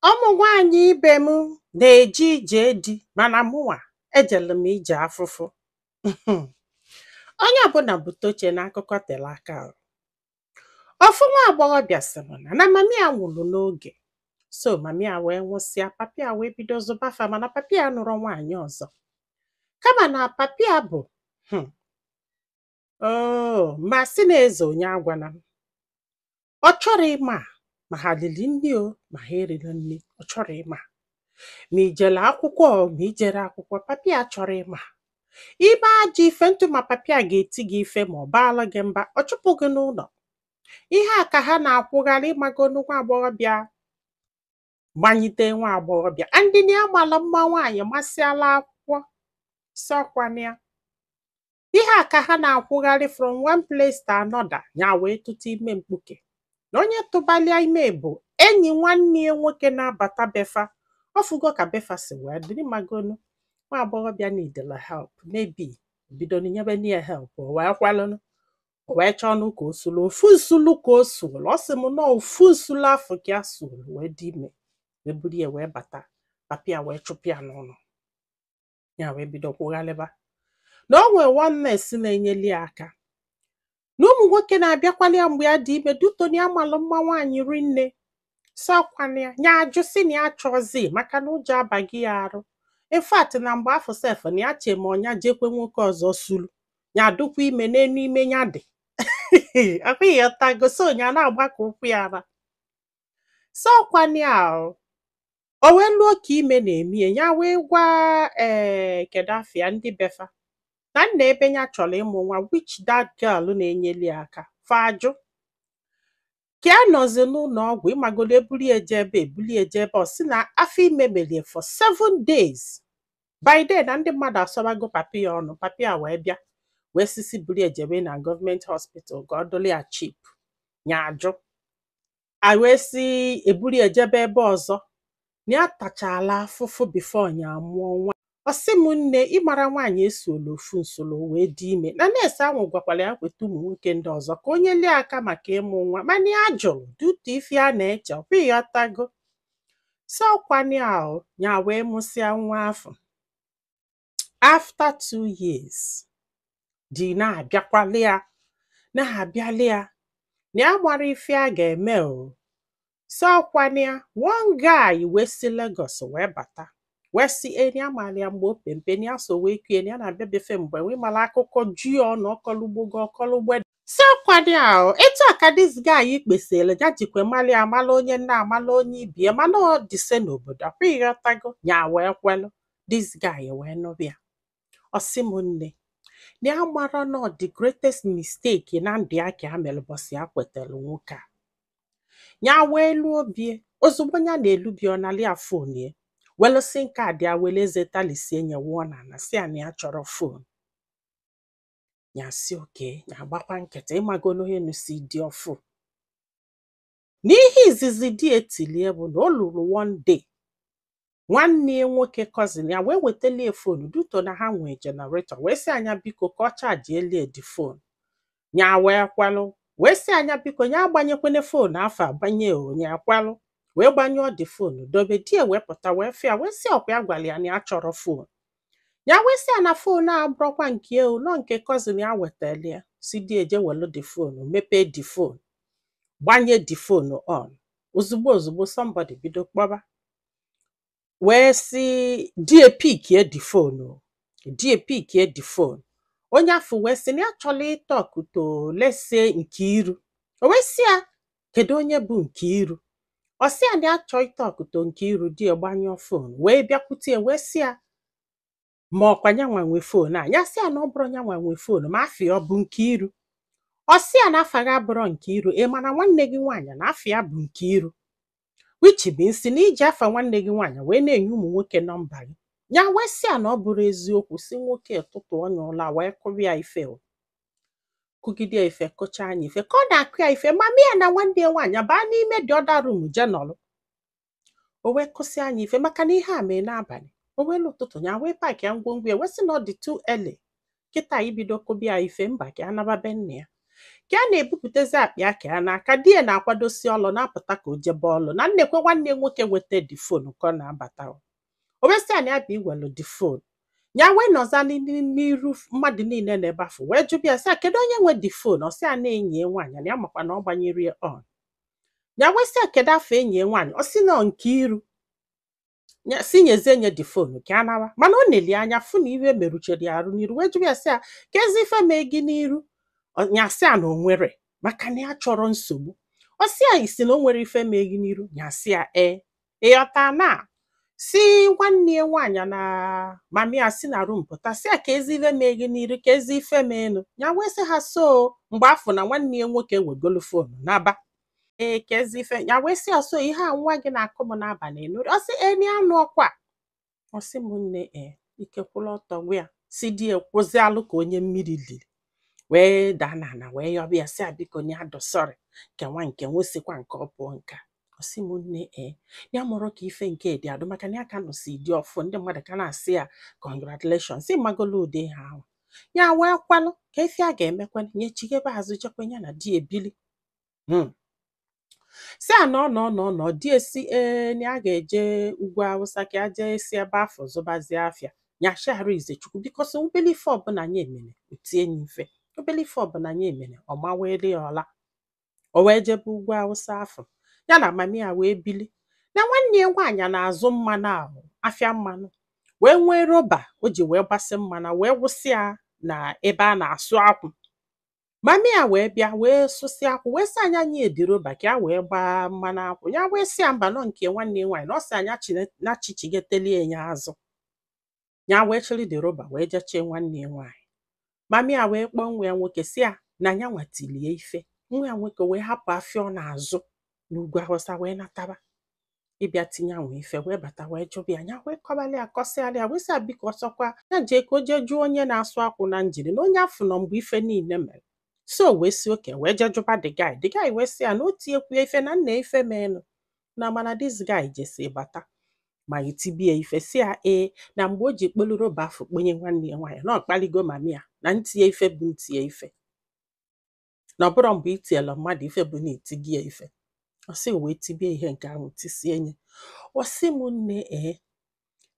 Ụmụ nwaanyị ibe m na-eje ije di, mana mụnwa ejelu m ije afụfụ. Onye ọbụla bute oche n'akụkọ tere aka o. Ofu nwa agbọghọbịa sị m na mami ya nwụrụ n'oge. So mami ya wee nwụsịa, papi ya wee bido zụba fa, mana papi ya nụrụ nwaanyị ọzọ. Kama na papi ya bụ oo ma sị na eze onye agwana m. Ọ chọrọ ịma ma ha lili nni o, ma ha eriri nni, ọ chọrọ ịma. Ma ijele akwụkwọ o, ma ijere akwụkwọ, papi ya chọrọ ịma. Ime ajọ ife ntụ, ma papi a ga-eti gị ife ma ọ baala gị mba, ọ chụpụ gị n'ụlọ. Ihe a ka ha na-akwụgharị ịmagonu nwa agbọghọbịa gbanyite nwa agbọghọbịa. Ndị na ya mara mma nwaanyị masịala akwụkwọ sọkwana ya. Ihe a ka ha na-akwụgharị from one place to another, ya wee tụta ime mkpuke. Na onye tụbalịa ime bụ enyi nwanne ya nwoke na-abata befa. Ọ fụgo ka befa si wee dịrị magonu nwa agbọghọbịa needle help, maybe bido nyebe ya help, o wee kwelụnụ, o wee chọọ ka o sulu ofu nsulu ka o sulu. Ọ sị m nọọ ofu nsulu afọ ka ya sulu wee dị ime, wee buru ya wee bata. Papi ya wee chụpụ ya n'ụlọ, ya wee bido kwụghalịba na o nwee one nurse na-enyeli ya aka, na ụmụ nwoke na-abịakwali ya mgbe ya dị ime dutoni ya malụ mma nwaanyị rinne sọkwana ya. Nya ajụ sị na ya achọzi maka na ụjọ abaghị ya arụ. In fact, na mgbe afọ sef na ya che ma ọnya jekwe nwoke ọzọ sulu ya adụkwa ime n'enu ime ya dị akwa ịghọtago. So nya na-agba ka ụkwụ ya ara sọkwana ya o. O wee lụọ ka ime na-eme ya, wee gwa ee kedu afịa ndị befa na nna ebe ya chọrọ ịmụ nwa, which that girl na-enyeli ya aka fa ajụ. Ka ya nọzi n'ụlọ ọgwụ, ịmagolo ebuli eje ebe ebuli eje ebe, ọ sị na afọ ime melie for 7 days. By then na ndị mmadụ asọbago papi ya ọnụ. Papi ya wee bịa wee sisi buli ejebe na gọọmenti hospital ka ọ dụlụ ya cheap. Nya ajụ, a wee sị ebuli ejebe ebe ọzọ. Na ya tachala afụfụ before nya amụọ nwa. Ọ sị m nne, ịmara nwaanyị esuola ofu nsolo wee dị ime, na nurse ahụ gwakwara ya kweta ụmụ nwoke ndị ọzọ ka onye lie aka maka ịmụ nwa, mana ya jụrụ dutu ife a na-eche ọkwa ịghọtago. So ọkwani ahụ ya wee mụsịa nwa afọ. After 2 years, di na-abịakwali ya, na-abịali ya, na ya mara ife a ga-eme o. So ọkwani ya, one guy wee si Lagos wee bata, wee sị eni amala ya mgbe o pempe na ya so wee kue na ya na-abịa befe mgbe wee mara akụkọ ju ya ọnụ ọkọlugbogo ọkọlugbe. So ọkwani ahụ, etu a ka this guy kpesịrị ya jikwe mali amala onye nna amala onye ibie, mana ọ dịse n'obodo akwa ịghọtago. Ya wee kwelụ this guy wee nụbịa. Ọ sị m nne, na ya mara na ọ the greatest mistake na ndụ ya ka ya mere bọsị ya kwetara nwoke a. Ya wee lụọ bie. Ozugbo ya na-elubi, ọ nalị ya phone ya, welu SIM card ya, wele eze talisie nye wụọ n'ala, si ya na ya chọrọ phone. Ya si oke ya agbakwa nkịtị. Ịmago n'elu si dị ọfụ n'ihe izizi di etilie bụ na o lụrụ. One day, nwanne ya nwoke, cousin ya, wee wetalie phone duto na ha nwee generator, wee sị anya biko ka ọ charge elie the phone. Ya wee kwelụ, wee sị anya biko ya agbanyekwene phone afọ agbanye o. Ya kwelụ, wee gbanyụọ the phone dobe. Di wee pụta wee fịa, wee sị ọkwa ya gwara ya na ya chọrọ phone. Ya wee sị ya na phone a abụrọkwa nke o nọ, nke cousin ya wetara ya. Si di eje welu the phone, mepee the phone, gbanye the phone on. Ozugbo ozugbo, somebody bido kpọba, wee sị di epickie the phone o, di epickie the phone. Onye afọ wee sị na ya chọrọ ịtalk to lesie Nkiru. O wee sị ya kedu onye bụ Nkiru? Ọ sị ya na ya chọọ ịtalk to Nkiru. Di ya gbanyụọ phone, wee bịakwute ya, wee sị ya ma ọkwa nyanwa nwe phone a. Ya sị ya na ọ bụrụ nyanwa nwe phone, ma afọ ya ọ bụ Nkiru. Ọ sị ya na afa gị abụrọ Nkiru, ị mana nwanne gị nwaanyị na afa ya bụ Nkiru, which means na iji afa nwanne gị nwaanyị wee na-enye ụmụ nwoke nọmba gị. Ya wee sị ya na ọ bụrụ eziokwu. Si nwoke tụtụ ọnya ụla, wee kụrụ ya ife o, kụgide ya ife, kụchaa anya ife. Ka ọ na-akụ ya ife, mama ya na nwanne ya nwaanyị baa n'ime the other room je nọrọ. O wee kụsị anya ife maka na ihe a mee n'abalị. O wee lu ụtụtụ, ya wee pack ya ngwongwo ya, wee sị na ọ dị too early kịta ibido kụbịa ife, mba, ka ya naba be nna ya. Ka a na-ebupụtazi akpa ya ka ya n'aka di ya na-akwadosi ọlụ na-apụta ka o jebe ọlụ na nnekwe nwanne ya nwoke weta the phone ka ọ na-abata. O wee sị ya na ya bụ iwelu the phone ya, wee nọzali n'iru mmadụ niile na ebe afọ, wee jụbịa ya sị ya, kedu onye nwe the phone? Ọ sị ya na enyi ya nwaanyị, na ya makwa na ọ gbanyere ya on. Ya wee sị ya, kedu afọ enyi ya nwaanyị? Ọ sị na nke iru ya si nyezie nye the phone ka a nawa. Mana ọ na-eli anya fụ na iwe meruchere ya arụ n'iru, wee jụbịa ya sị ya, ka ezi ife mee gị n'iru? Ya sị ya na o nwere, maka na ya chọrọ nsogbu. Ọ sị ya, isi na o nwere ife mee gị n'iru? Ya sị ya ee. Ịghọta na si nwanne ya nwaanyị na mami ya si na room pụta, sị ya, ka ezi ife mee gị n'iru? Ka ezi ife meenụ? Ya wee sị ha so mgbe afọ na nwanne ya nwoke wegolu phone naba. Ee, ka ezi ife? Ya wee sị ya, so ihe a nwa gị na-akụ m n'abalị nụrụ? Ọ sị eni anụ ọkwa. Ọ sị m, nne, ee, ike kwụrụ ọtọ gwa ya si di ya kwụzialụ ka onye mmiri liri, wee daa n'ala, wee yọba ya sị ya, biko, na ya dụ sorry, nke nwa nke nwesikwa nke ọ pụọ nke a. Ọ sị m, nne, ee, ya mụrụ ka ife nke dị adụ, maka na ya ka nọsi dị ọfụ, ndị mmadụ ka na-asị ya congratulations, si magolo ụdị ha ahụ. Ya wee kwalụ ka ife a ga-emekwa nye chighebe azụ, jekwe ya na di ebili. Si a nọ nọ nọ nọ, di esi ee, na ya ga-eje ugwu Awụsa ka ya jee si ebe afọ zụbazie afịa. Ya shara ize Chukwu, because obele ife ọbụla ya emere, otie ya ife, obele ife ọbụla ya emere, ọ mawere ya ọla. O wee jebe ugwu Awụsa afọ, ya na mami ya wee bili na nwanne ya nwaanyị na-azụ mmanụ ahụ, afịa mmanụ, wee nwee rọba o ji wee gbasị mmanụ, wee wụsị ya na ebe a na-asụ akwụ. Mami ya wee bịa wee sụsịa akwụ, wee sị anya nye edi rọba ka ya wee gbaa mmanụ akwụ. Ya wee sị ya mba, nọ nke nwanne ya nwaanyị, na ọ sị anya na chichigetelie ya azụ. Ya wee chịrị dị rọba wee jechee nwanne ya nwaanyị. Mami ya wee kpọọ nwa ya nwoke, sị ya na ya nwatilie ife. Nwa ya nwoke wee hapụ afịa ọ na-azụ n'ugwu Awụsa, wee nataba ịbịa tinye anwa ife, wee bata, wee jụba ya. Ya wee kọbalị ya, kọsịalị ya, wee sị ya biko, ọsọkwa ya jee ka o jee jụọ onye na-asụ akwụ na njiri, na onye afụ nọ mgbe ife niile mere. So wee si oke wee jee jụba the guy. The guy wee sị ya na o tinyekwu ife na nna ife meenụ na, mana this guy jesi bata ma etibie ife, si ya ee, na mgbe o ji kpolu rọba afọ kponye nwanne ya nwaanyị, na ọ kpaligo mami ya na ntinye ife bụ ntinye ife, na ọ bụrụ mgbe itiela mmadụ ife bụ na itigi ya ife. Ọ sị wee tibie ihe nke ahụ tisie nye. Ọ sị m, nne, ee,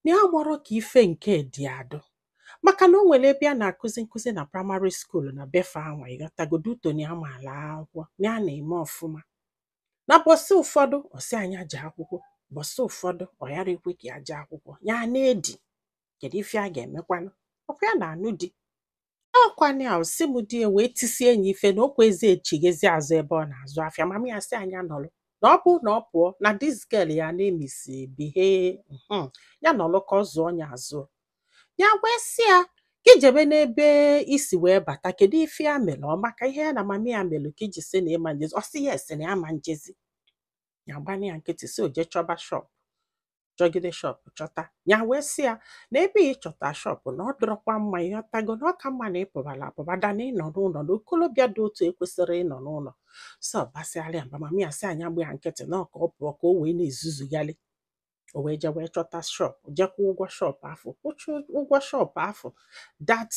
na ya mụrụ ka ife nke dị adụ, maka na o nwere ebe a na-akụzi nkụzi na primary school na befe anwa. Ịghọtagodu uto na ya maala akwụkwọ, na ya na-eme ọfụma na bọsị ụfọdụ. Ọ sị anya jee akwụkwọ, bọsị ụfọdụ ọ yara ekwe ka ya jee akwụkwọ. Ya na-edi, kedu ife a ga-emekwanụ? Ọkwa ya na-anụ di ọkwanụ ya. Sị m, di ya wee tisie ya ife na o kwezi echighezi azụ ebe ọ na-azụ afịa. Mama ya sị anya nọrọ, na ọ bụ na ọ pụọ na this girl ya na-emisi bihe ya nọrọ ka ọ zụọ ya azụ. Ya wee sị ya ka ijebe n'ebe isi wee bata, kedu ife ya mere? Ọ maka ihe ya na mami ya mere ka iji sị na ịma njezi? Ọ sị yes, na ya ma njezi. Ya gbana ya nkịtị, si o jee chọba shop, chọgide shop chọta. Ya wee sị ya na ebe ị chọta shop na ọ dịrọkwa mma, ịghọtago, na ọ ka mma na ịpụbala apụba da na ịnọ n'ụlọ, na okolobịa dị otu ekwesịrị ịnọ n'ụlọ. So basịalị ya mba. Mama ya sị anya gba ya nkịtị, na ọ ka ọ pụọ ka o wee na-ezuzugharị. O wee jee wee chọta shop, jekwa ụgwọ shop afọ, kwụcha ụgwọ shop afọ that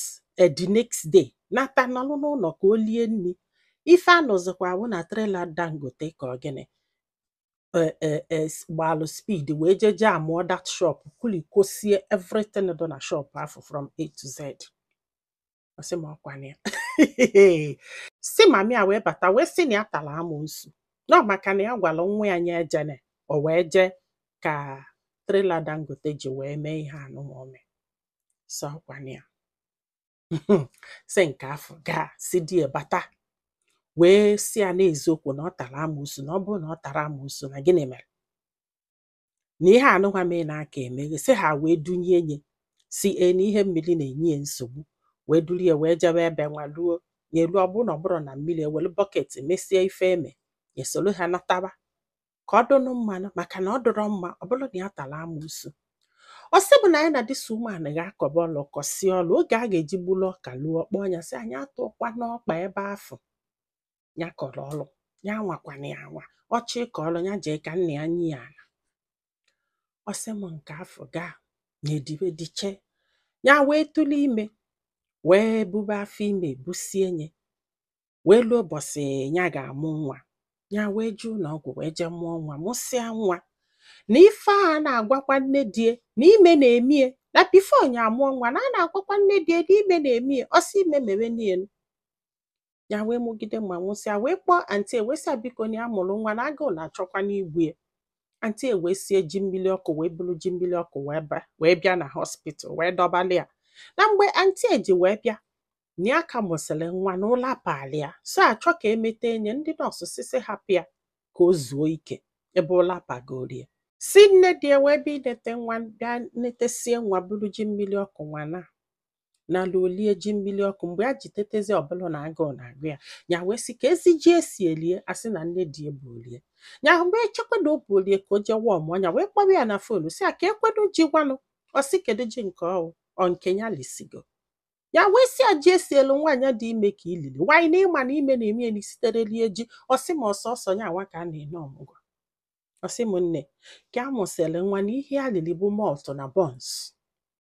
the next day, nata nọlụ n'ụlọ ka o lie nri. Ife anọzikwa awụ na trailer Dangote ka ọ gịnị gbalụ speed wee jeje amụọ that shop, kulikosie everything dị na shop afọ from A to Z. Ọ sị m ọkwana ya si mami a wee bata, wee sị na ya tara amoosu, nọ maka na ya gwara nwa ya nye ejene, o wee jee ka trailer Dangote ji wee mee ihe anụnwa o mee. So ọkwana ya si nke afọ gaa, si di ya bata, wee si ya n'eziokwu na ọ tara amoosu, na ọ bụrụ na ọ tara amoosu, na gịnị mere na ihe anụnwa mee na aka emeghe? Si ha wee dunye nye si e na ihe mmiri na-enye ya nsogbu, wee dulie wee jebe ebe nwa luo ya elu. Ọ bụrụ na ọ bụrụ na mmiri ewelu bucket mesie ife eme, esoro ha nataba ka ọ dụnụ mmanụ, maka na ọ dụrọ mma. Ọ bụrụ na ya tara amoosu, ọ sị bụ na ya na this woman ga-akọba ọlụ, kọsie ọlụ. Oge a ga-eji gbulu ọka luo, kpọọ ya sị anyị atụkwa n'ọkpa ebe afọ ya kọrọ ọlụ, ya nwakwana ya anwa ọchị ịkọ ọlụ, ya jee ka nna ya nye ya ala. Ọ sị m nke afọ gaa na edibe diche, ya wee tụlụ ime, wee bube afọ ime busie nye. Wee luo ụbọchị ya ga-amụ nwa, ya wee jee ụlọ ọgwụ, wee jee mụọ nwa, mụsịa nwa. Na ife a na-agwakwa nne die na ime na-emie, na before ya amụọ nwa, na a na-agwakwa nne die na ime na-emie. Ọsọ ime mewe niile. Ya wee mụgide ma nwụsịa, wee kpọọ aunty, wee sị ya biko, na ya mụrụ nwa, na agụụ na-achọkwa n'igbu ya. Aunty wee sie ji mmiri ọkụ, wee buru ji mmiri ọkụ wee bịa, wee bịa na hospital, wee dọbalị ya. Na mgbe aunty ji wee bịa, na ya ka mụsịrị nwa na ụla palị ya, so achọ ka emete enye ndị nọọsụ sisi hapụ ya ka o zuo ike ebe ụla pagorie. Si nne dị ya wee bịa inete nwa, bịa netesie nwa, buru ji mmiri ọkụ nwa na nala olie ji mmiri ọkụ. Mgbe ya ji tetezi, ọbụla na agụụ na-agụ ya, ya wee sị ka ezi ji esi elie, asị na nne di ya bụ olie ya. Mgbe echekwa na o bụ olie ka o jee wọm ọnya, wee kpọrọ ya na phone, sị ya ka ekwedo ji gwanụ. Ọ sị kedu ji nke ọwụ ọ nke ya lisigo. Ya wee sị ya ji esi elu nwaanyị dị ime ka ilili nwaanyị na ịma na ime na-eme ya na isitere lie ji. Ọ sị ma ọsọsọ ya nwa ka a na-ene ọmụgwọ. Ọ sị m nne, ka a mụsịrị nwa na ihe ya lili bụ malt na buns.